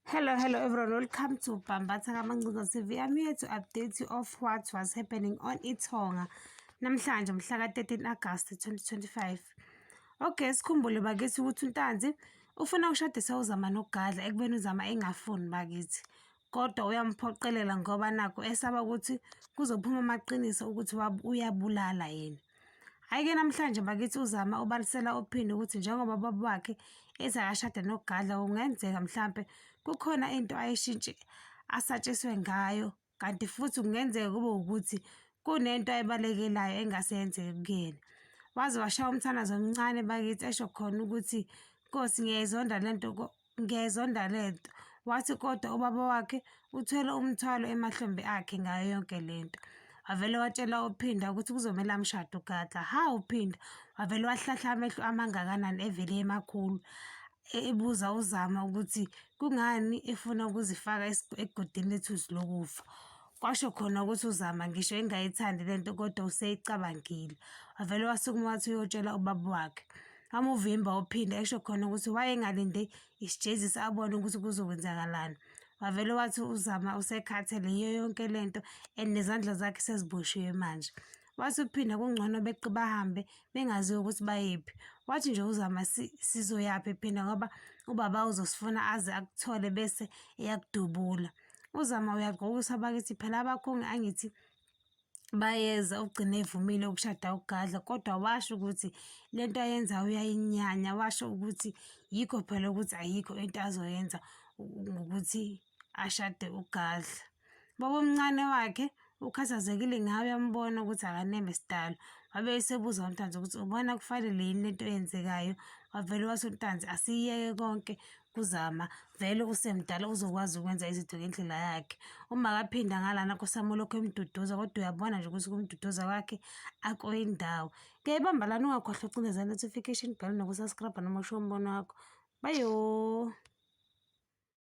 Hello, hello everyone. Welcome to Bambatha Kamancinza TV. I'm here to update you of what was happening on Ithonga namhlanje mhla ka-13 August 2025. Okay, sikhumbule bakithi ukuthi uNtanzi ufuna ukushadisa uZama noGadla ekubeni uZama engafuni bakithi. Kodwa uyamphoqelela ngoba nakhu esaba ukuthi kuzophuma amaqiniso ukuthi uyabulala yena. Hhayi-ke namhlanje bakithi uZama ubalisela uPhindi ukuthi njengoba ubaba wakhe ethi akashade noGadla kungenzeka mhlampe kukhona into ayishintshe asatshiswe ngayo kanti futhi kungenzeka kube ukuthi kunento ayibalekelayo engase yenzeke kuyena. Waze washaya umthandazo omncane bakithi esho khona ukuthi Nkosi ngiyayizonda lento ngiyayizonda lento. Wathi kodwa ubaba wakhe uthwele umthwalo emahlombe akhe ngayo yonke lento. Wavele watshela uPhinda ukuthi kuzomele amshade uGadla. Hawu Phinda, wavele wahlahla amehlo amangakanani evele emakhulu. Ebuza uZama ukuthi kungani efuna ukuzifaka egodini lethusi lokufa. Kwasho khona ukuthi uZama ngisho engayithandi lento kodwa useyicabangile. Wavele wasukuma wathi uyotshela ubaba wakhe. Wamuvimba uPhinda esho khona ukuthi wayengalinde isijeziso abone ukuthi kuzokwenzakalani. Wavele wathi uZama usekhathele yiyo yonke lento and nezandla zakhe seziboshiwe manje. Wathi uPhinda kungcono beqe bahambe bengaziwa ukuthi bayephi. Wathi nje uZama sizoyaphi Phinda ngoba ubaba uzosifuna aze akuthole bese eyakudubula. UZama uyagqokisa bakithi phela abakhongi angithi bayeza ugcine evumile ukushada uGadla kodwa washo ukuthi le nto ayenzayo uyayinyanya, washo ukuthi yikho phela ukuthi ayikho into azoyenza ngokuthi ashade uGadla. Babomncane wakhe ukhathazekile ngaye uyambona ukuthi akaneme sidalo. Wabe esebuza uNtanzi ukuthi ubona kufanele yini lento eyenzekayo. Wavele wathi uNtanzi asiyeke konke kuZama vele usemdala uzokwazi ukwenza izinto ngendlela yakhe. Uma kaphinda ngalana kusamo lokhu emduduza kodwa uyabona nje ukuthi kumduduza kwakhe akoyindawo. Ngiyayibamba lana ungakhohlwa ucindezela notification bell nokusubscribe noma usho umbono wakho. Bayo.